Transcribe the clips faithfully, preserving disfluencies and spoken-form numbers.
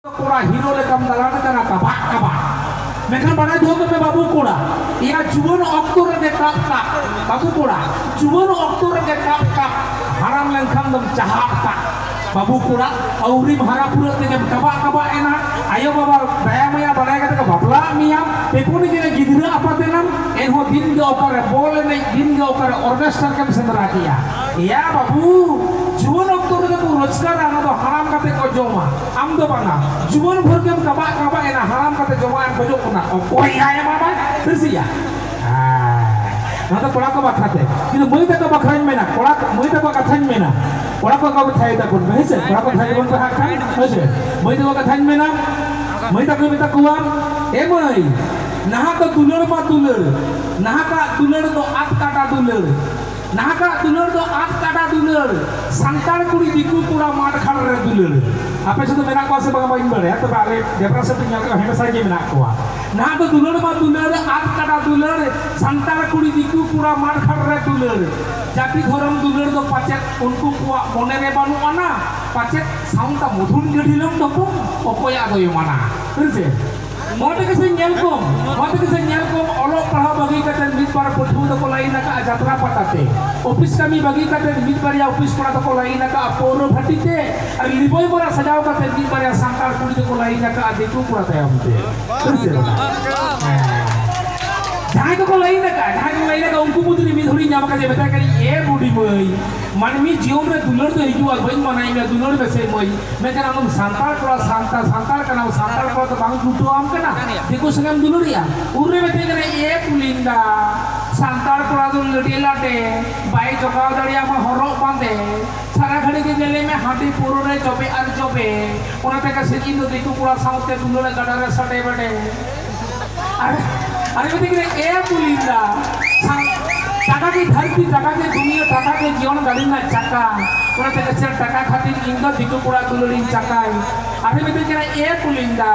ᱠᱚᱲᱟ ᱦᱤᱨᱳ ᱞᱮᱠᱟᱢ ᱫᱟᱬᱟᱱ ᱠᱟᱱᱟ ᱠᱟᱵᱟᱜ ᱠᱟᱵᱟᱜ᱾ ᱢᱮᱱᱠᱷᱟᱱ ᱵᱟᱲᱟᱭ ᱫᱚᱦᱚ ᱠᱟᱜ ᱢᱮ ᱵᱟᱹᱵᱩ ᱠᱚᱲᱟ, ᱤᱭᱟᱹ ᱡᱩᱣᱟᱹᱱ ᱚᱠᱛᱚ ᱨᱮᱜᱮ ᱠᱟᱯ ᱠᱟᱯ᱾ ᱵᱟᱹᱵᱩ ᱠᱚᱲᱟ, ᱡᱩᱣᱟᱹᱱ ᱚᱠᱛᱚ ᱨᱮᱜᱮ ᱠᱟᱯ ᱠᱟᱯ᱾ ᱦᱟᱲᱟᱢ ᱞᱮᱱᱠᱷᱟᱱ ᱫᱚᱢ ᱪᱟᱦᱟᱵ ᱠᱟᱜ᱾ ᱵᱟᱹᱵᱩ ᱠᱚᱲᱟ, ᱟᱹᱣᱨᱤᱢ ᱦᱟᱨᱟ ᱯᱩᱨᱟᱹᱜ ᱛᱮᱜᱮᱢ ᱠᱟᱵᱟᱜ ᱠᱟᱵᱟᱜ ᱮᱱᱟ᱾ ᱟᱭᱳ ᱵᱟᱵᱟ ᱫᱟᱭᱟ ᱢᱟᱭᱟ ᱵᱟᱲᱟᱭ ᱠᱟᱛᱮ ᱠᱚ ᱵᱟᱯᱞᱟᱜ ᱢᱮᱭᱟ᱾ ᱯᱮ ᱯᱩᱱ ᱜᱤᱫᱽᱨᱟᱹ ᱜᱤᱫᱽᱨᱟᱹ ᱟᱯᱟᱛ ᱮᱱᱟᱢ, ᱮᱱᱦᱚᱸ ᱫᱤᱱ ᱜᱮ ᱚᱠᱟᱨᱮ ᱵᱚᱞ ᱮᱱᱮᱡ, ᱫᱤᱱ ᱜᱮ ᱚᱠᱟᱨᱮ ᱚᱨᱠᱮᱥᱴᱨᱟ ᱠᱮᱢ ᱥᱮᱸᱫᱽᱨᱟ ᱠᱮᱭᱟ᱾ ᱮᱭᱟ ᱵᱟᱹᱵᱩ, ᱡᱩᱣᱟᱹᱱ ᱚᱠᱛᱚ ᱨᱮᱜᱮ ᱠᱚ ᱨᱳᱡᱽᱜᱟᱨᱟ, ᱚᱱᱟ ᱫᱚ ᱦᱟᱲᱟᱢ ᱠᱟᱛᱮ ᱠᱚ ᱡᱚᱢᱟ᱾ ᱟᱢ ᱫᱚ ᱵᱟᱝᱟ, ᱡᱩᱣᱟᱹᱱ ᱵᱷᱳᱨ ᱜᱮᱢ ᱠᱟᱵᱟᱜ ᱠᱟᱵᱟᱜ ᱮᱱᱟ, ᱦᱟᱲᱟᱢ ᱠᱟᱛᱮ ᱡᱚᱢᱟᱜ ᱮᱢ ᱠᱷᱚᱡᱚᱜ ᱠᱟᱱᱟ᱾ ᱚᱠᱚᱭ ᱮᱢᱟᱭᱟ ᱢᱟ ᱵᱟᱭ ᱥᱤᱨᱥᱤᱭᱟ? ᱦᱮᱸ, ᱱᱚᱣᱟ ᱫᱚ ᱠᱚᱲᱟ ᱠᱚ ᱵᱟᱠᱷᱨᱟ ᱛᱮ᱾ ᱠᱤᱱᱛᱩ ᱢᱟᱹᱭ ᱛᱟᱠᱚ ᱵᱟᱠᱷᱨᱟᱧ ᱢᱮᱱᱟ, ᱠᱚᱲᱟ, ᱢᱟᱹᱭ ᱛᱟᱠᱚᱣᱟᱜ ᱠᱟᱛᱷᱟᱧ ᱢᱮᱱᱟ᱾ ᱠᱚᱲᱟ ᱠᱚ ᱠᱚ ᱛᱷᱟᱭ ᱛᱟᱵᱚᱱ ᱯᱮ, ᱦᱮᱸ ᱥᱮ? ᱠᱚᱲᱟ ᱠᱚ ᱛᱷᱟᱭ ᱛᱟᱵᱚᱱ ᱯᱮ ᱦᱟᱸᱜ ᱠᱷᱟᱱ, ᱦᱮᱸ ᱥᱮ? ᱢᱟᱹᱭ ᱛᱟᱠᱚ ᱠᱟᱛᱷᱟᱧ ᱢᱮᱱᱟ, ᱢᱟᱹᱭ ᱛᱟᱠᱚ ᱢᱮᱛᱟ ᱠᱚᱣᱟ, ᱮ ᱢᱟᱹᱭ, ᱱᱟᱦᱟᱜ ᱫᱚ ᱫᱩᱞᱟᱹᱲ ᱢᱟ ᱫᱩᱞᱟᱹᱲ, ᱱᱟᱦᱟᱜᱟᱜ ᱫᱩᱞᱟᱹᱲ ᱫᱚ ᱟᱫ ᱠᱟᱰᱟ ᱫᱩᱞᱟᱹᱲ, ᱱᱟᱦᱟᱜᱟᱜ ᱫᱩᱞᱟᱹᱲ ᱫᱚ ᱟᱫ ᱠᱟᱰᱟ ᱫᱩᱞᱟᱹᱲ, ᱥᱟᱱᱛᱟᱲ ᱠᱩᱲᱤ ᱫᱤᱠᱩ ᱠᱚᱲᱟ ᱢᱟᱴ ᱜᱷᱟᱴ ᱨᱮ ᱫᱩᱞᱟᱹᱲ᱾ ᱟᱯᱮ ᱥᱮᱫ ᱫᱚ ᱢᱮᱱᱟᱜ ᱠᱚᱣᱟ ᱥᱮ ᱵᱟᱝᱟ ᱵᱟᱹᱧ ᱵᱟᱲᱟᱭᱟ, ᱛᱚᱵᱮ ᱟᱞᱮ ᱰᱮᱵᱽᱨᱟ ᱥᱮᱫ ᱫᱚ ᱧᱮᱞ ᱠᱟᱜ ᱦᱟᱢᱮᱥᱟ ᱜᱮ ᱢᱮᱱᱟᱜ ᱠᱚᱣᱟ᱾ ᱱᱟᱦᱟᱜ ᱫᱚ ᱫᱩᱞᱟᱹᱲ ᱢᱟ ᱫᱩᱞᱟᱹᱲ, ᱟᱫ ᱠᱟᱰᱟ ᱫᱩᱞᱟᱹᱲ, ᱥᱟᱱᱛᱟᱲ ᱠᱩᱲᱤ ᱫᱤᱠᱩ ᱠᱚᱲᱟ ᱢᱟᱴ ᱜᱷᱟᱴ ᱨᱮ ᱫᱩᱞᱟᱹᱲ᱾ ᱡᱟᱹᱛᱤ ᱫᱷᱚᱨᱚᱢ ᱫᱩᱞᱟᱹᱲ ᱫᱚ ᱯᱟᱪᱮᱫ ᱩᱱᱠᱩ ᱠᱚᱣᱟᱜ ᱢᱚᱱᱮ ᱨᱮ ᱵᱟᱹᱱᱩᱜ ᱟᱱᱟ, ᱯᱟᱪᱮᱫ ᱥᱟᱶᱛᱟ ᱢᱚᱫᱷᱩᱱ ᱜᱟᱹᱰᱤᱞᱟᱹᱢ ᱫᱚᱠᱚ ᱚᱠᱚᱭᱟᱜ ᱫᱚᱭ ᱢᱟᱱᱟ᱾ ᱦᱮᱸ ᱥᱮ? ᱱᱚᱣᱟ ᱛᱮᱜᱮ ᱥᱮ ᱧᱮᱞ ᱠᱚᱢ, ᱱᱚᱣᱟ ᱛᱮᱜᱮ ᱥᱮ ᱧᱮᱞ ᱠᱚᱢ, ᱚᱞᱚᱜ ᱯᱟᱲᱦᱟᱣ ᱵᱟᱹᱜᱤ ᱠᱟᱛᱮ ᱢᱤᱫ ᱵᱟᱨ ᱯᱟᱹᱴᱷᱩᱣᱟᱹ ᱫᱚᱠᱚ ᱞᱟᱭᱤᱱ ᱟᱠᱟᱫᱼᱟ ᱡᱟᱛᱨᱟ ᱯᱟᱛᱟ ᱛᱮ, ᱚᱯᱷᱤᱥ ᱠᱟᱹᱢᱤ ᱵᱟᱹᱜᱤ ᱠᱟᱛᱮ ᱢᱤᱫ ᱵᱟᱨᱭᱟ ᱚᱯᱷᱤᱥ ᱠᱚᱲᱟ ᱫᱚᱠᱚ ᱞᱟᱭᱤᱱ ᱟᱠᱟᱫᱼᱟ ᱯᱟᱹᱣᱨᱟᱹ ᱵᱷᱟᱹᱴᱤ ᱛᱮ, ᱟᱨ ᱞᱤᱵᱚᱭ ᱢᱚᱨᱟ ᱥᱟᱡᱟᱣ ᱠᱟᱛᱮ ᱢᱤᱫ ᱵᱟᱨᱭᱟ ᱥᱟᱱᱛᱟᱲ ᱠᱩᱲᱤ ᱫᱚᱠᱚ ᱞᱟᱭᱤᱱ ᱟᱠᱟᱫᱼᱟ ᱫᱤᱠᱩ ᱠᱚᱲᱟ ᱛᱟᱭᱚᱢ ᱛᱮ᱾ ᱦᱮᱸ ᱥᱮ ᱵᱟᱝ? ᱦᱮᱸ᱾ ᱡᱟᱦᱟᱸᱭ ᱠᱚᱠᱚ ᱞᱟᱭᱤᱱ ᱟᱠᱟᱫᱼᱟ, ᱡᱟᱦᱟᱸᱭ ᱠᱚ ᱞᱟᱭᱤᱱ ᱟᱠᱟᱫᱼᱟ, ᱩᱱᱠᱩ ᱢᱩᱫᱽᱨᱮ ᱢᱤᱫ ᱦᱚᱲᱤᱧ ᱧᱟᱢ ᱟᱠᱟᱫᱮᱭᱟ, ᱢᱮᱛᱟᱭ ᱠᱟᱹᱱᱟᱹᱧ, "ᱮ ᱵᱩᱰᱤ ᱢᱟᱹᱭ, ᱢᱟᱹᱱᱢᱤ ᱡᱤᱭᱚᱱ ᱨᱮ ᱫᱩᱞᱟᱹᱲ ᱫᱚ ᱦᱤᱡᱩᱜᱼᱟ, ᱵᱟᱹᱧ ᱢᱟᱱᱟᱭᱮᱫ ᱢᱮᱭᱟ, ᱫᱩᱞᱟᱹᱲ ᱢᱮᱥᱮ ᱢᱟᱹᱭ, ᱢᱮᱱᱠᱷᱟᱱ ᱟᱢᱫᱚᱢ ᱥᱟᱱᱛᱟᱲ ᱠᱚᱲᱟ, ᱥᱟᱱᱛᱟᱲ, ᱥᱟᱱᱛᱟᱲ ᱠᱟᱱᱟᱢ, ᱥᱟᱱᱛᱟᱲ ᱠᱚᱲᱟ ᱫᱚ ᱵᱟᱝ ᱡᱩᱴᱟᱹᱣᱟᱢ ᱠᱟᱱᱟ, ᱫᱤᱠᱩ ᱥᱚᱸᱜᱮᱢ ᱫᱩᱞᱟᱹᱲᱮᱜᱼᱟ?" ᱩᱱᱨᱮ ᱢᱮᱛᱟᱹᱧ ᱠᱟᱱᱟ, "ᱮ ᱯᱩᱞᱤᱱᱫᱟ, ᱥᱟᱱᱛᱟᱲ ᱠᱚᱲᱟ ᱫᱚ ᱞᱟᱹᱰᱮ ᱞᱟᱰᱮ, ᱵᱟᱭ ᱡᱚᱜᱟᱣ ᱫᱟᱲᱮᱭᱟᱢᱟ ᱦᱚᱨᱚᱜ ᱵᱟᱸᱫᱮ, ᱥᱟᱨᱟ ᱜᱷᱟᱹᱲᱤ ᱜᱮ ᱧᱮᱞᱮ ᱢᱮ ᱦᱟᱺᱰᱤ ᱯᱟᱹᱣᱨᱟᱹ ᱨᱮ ᱡᱚᱵᱮ ᱟᱨ ᱡᱚᱵᱮ, ᱚᱱᱟ ᱛᱮᱜᱮ ᱥᱮ ᱤᱧ ᱫᱚ ᱫᱤᱠᱩ ᱠᱚᱲᱟ ᱥᱟᱶᱛᱮ ᱫᱩᱞᱟᱹᱲ ᱜᱟᱰᱟ ᱨᱮ ᱥᱟᱰᱮ ᱵᱟᱰᱮ᱾" ᱟᱨ, ᱟᱨ ᱢᱤᱫᱴᱤᱡ ᱠᱟᱱᱟ, ᱮ ᱯᱩᱞᱤᱱᱫᱟ, ᱥᱟ-, ᱴᱟᱠᱟ ᱜᱮ ᱫᱷᱟᱹᱨᱛᱤ, ᱴᱟᱠᱟ ᱜᱮ ᱫᱩᱱᱤᱭᱟᱹ, ᱴᱟᱠᱟ ᱜᱮ ᱡᱤᱭᱚᱱ ᱜᱟᱹᱰᱤ ᱨᱮᱱᱟᱜ ᱪᱟᱠᱟ, ᱚᱱᱟ ᱛᱮᱜᱮ ᱥᱮ ᱴᱟᱠᱟ ᱠᱷᱟᱹᱛᱤᱨ ᱤᱧ ᱫᱚ ᱫᱤᱠᱩ ᱠᱚᱲᱟ ᱫᱩᱞᱟᱹᱲᱤᱧ ᱪᱟᱠᱟᱭ᱾ ᱟᱨ ᱢᱤᱫᱴᱤᱡ ᱠᱟᱱᱟ, ᱮ ᱯᱩᱞᱤᱱᱫᱟ,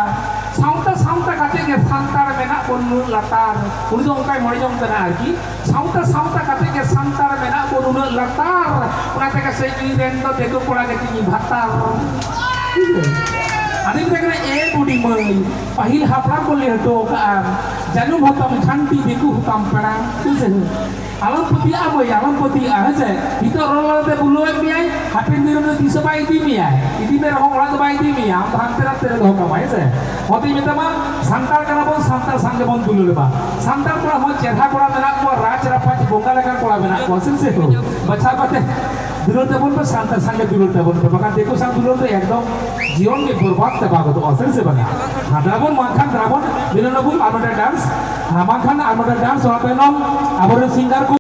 ᱥᱟᱶᱛᱟ, ᱥᱟᱶᱛᱟ ᱠᱟᱛᱮ ᱜᱮ ᱥᱟᱱᱛᱟᱲ ᱢᱮᱱᱟᱜ ᱵᱚᱱ ᱱᱩᱱᱟᱹᱜ ᱞᱟᱛᱟᱨ᱾ ᱩᱱᱤ ᱫᱚ ᱚᱱᱠᱟᱭ ᱢᱚᱱᱮ ᱡᱚᱝ ᱠᱟᱱᱟ ᱟᱨᱠᱤ, ᱥᱟᱶᱛᱟ, ᱥᱟᱶᱛᱟ ᱠᱟᱛᱮ ᱜᱮ ᱥᱟᱱᱛᱟᱲ ᱢᱮᱱᱟᱜ ᱵᱚᱱ ᱱᱩᱱᱟᱹᱜ ᱞᱟᱛᱟᱨ, ᱚᱱᱟ ᱛᱮᱜᱮ ᱥᱮ ᱤᱧ ᱨᱮᱱ ᱫᱚ ᱫᱤᱠᱩ ᱠᱚᱲᱟ ᱜᱮ ᱛᱤᱧ ᱵᱷᱟᱛᱟᱨ᱾ ᱴᱷᱤᱠ ᱜᱮᱭᱟ? ᱟᱫᱚ ᱤᱧ ᱫᱚ ᱢᱟᱹᱭ, ᱯᱟᱹᱦᱤᱞ ᱦᱟᱯᱲᱟᱢ ᱠᱚ ᱞᱟᱹᱭ ᱦᱚᱴᱚ ᱟᱠᱟᱫᱼᱟ, ᱡᱟᱹᱱᱩᱢ ᱦᱚᱛᱟᱢ ᱡᱷᱟᱹᱱᱴᱤ, ᱫᱤᱠᱩ ᱦᱚᱛᱟᱢ ᱯᱮᱲᱟᱝ᱾ ᱦᱮᱸ ᱥᱮ? ᱟᱞᱚᱢ ᱯᱟᱹᱛᱭᱟᱹᱜᱼᱟ ᱢᱟᱹᱭ, ᱟᱞᱚᱢ ᱯᱟᱹᱛᱭᱟᱹᱜᱼᱟ, ᱦᱮᱸ ᱥᱮ? ᱱᱤᱛᱚᱜ ᱨᱚᱲ ᱨᱚᱲ ᱛᱮ ᱵᱩᱞᱟᱹᱣᱮᱫ ᱢᱮᱭᱟᱭ, ᱦᱟᱯᱮᱱ ᱫᱤᱱ ᱨᱮᱫᱚ ᱛᱤᱥ ᱦᱚᱸ ᱵᱟᱭ ᱤᱫᱤ ᱢᱮᱭᱟᱭ᱾ ᱤᱫᱤ ᱢᱮ ᱨᱮᱦᱚᱸ ᱚᱲᱟᱜ ᱫᱚ ᱵᱟᱭ ᱤᱫᱤ ᱢᱮᱭᱟ, ᱟᱢ ᱫᱚ ᱦᱟᱱᱛᱮ ᱱᱟᱛᱮ ᱨᱮ ᱫᱚᱦᱚ ᱠᱟᱢᱟᱭ, ᱦᱮᱸ ᱥᱮ? ᱚᱱᱟᱛᱮᱧ ᱢᱮᱛᱟᱢᱟ, ᱥᱟᱱᱛᱟᱲ ᱠᱟᱱᱟ ᱵᱚᱱ, ᱥᱟᱱᱛᱟᱲ ᱥᱟᱝᱜᱮ ᱵᱚᱱ ᱫᱩᱞᱟᱹᱲ ᱢᱟ᱾ ᱥᱟᱱᱛᱟᱲ ᱠᱚᱲᱟ ᱦᱚᱸ ᱪᱮᱦᱨᱟ ᱠᱚᱲᱟ ᱢᱮᱱᱟᱜ ᱠᱚᱣᱟ, ᱨᱟᱡᱽ ᱨᱟᱯᱟᱡᱽ ᱵᱚᱸᱜᱟ ᱞᱮᱠᱟᱱ ᱠᱚᱲᱟ ᱢᱮᱱᱟᱜ ᱠᱚᱣᱟ, ᱥᱮ ᱪᱮᱫ? ᱵᱟᱪᱷᱟᱣ ᱠᱟᱛᱮ ᱫᱩᱞᱟᱹᱲ ᱛᱟᱵᱚᱱ ᱯᱮ, ᱥᱟᱱᱛᱟᱲ ᱥᱟᱝᱜᱮ ᱫᱩᱞᱟᱹᱲ ᱛᱟᱵᱚᱱ ᱯᱮ, ᱵᱟᱠᱷᱟᱱ ᱫᱤᱠᱩ ᱥᱟᱝ ᱫᱩᱞᱟᱹᱲ ᱫᱚ ᱮᱠᱫᱚᱢ ᱡᱤᱭᱚᱱ ᱜᱮ ᱵᱚᱨᱵᱟᱫ ᱪᱟᱵᱟ ᱜᱚᱫᱚᱜᱼᱟ, ᱥᱟᱹᱨᱤ ᱥᱮ ᱵᱟᱝᱟ? ᱦᱟᱸᱰᱨᱟᱵᱚᱱ ᱵᱟᱝᱠᱷᱟᱱ ᱫᱨᱟᱵᱚᱱ ᱢᱤᱞᱚᱱ ᱟᱵᱚᱱ ᱟᱨ ᱢᱤᱫᱴᱟᱝ ᱰᱟᱱᱥ, ᱵᱟᱝᱠᱷᱟᱱ ᱟᱨ ᱢᱤᱫᱴᱟᱝ ᱰᱟᱱᱥ, ᱚᱱᱟ ᱛᱟᱭᱱᱚᱢ ᱟᱵᱚᱨᱮᱱ ᱥᱤᱝᱜᱟᱨ ᱠᱚ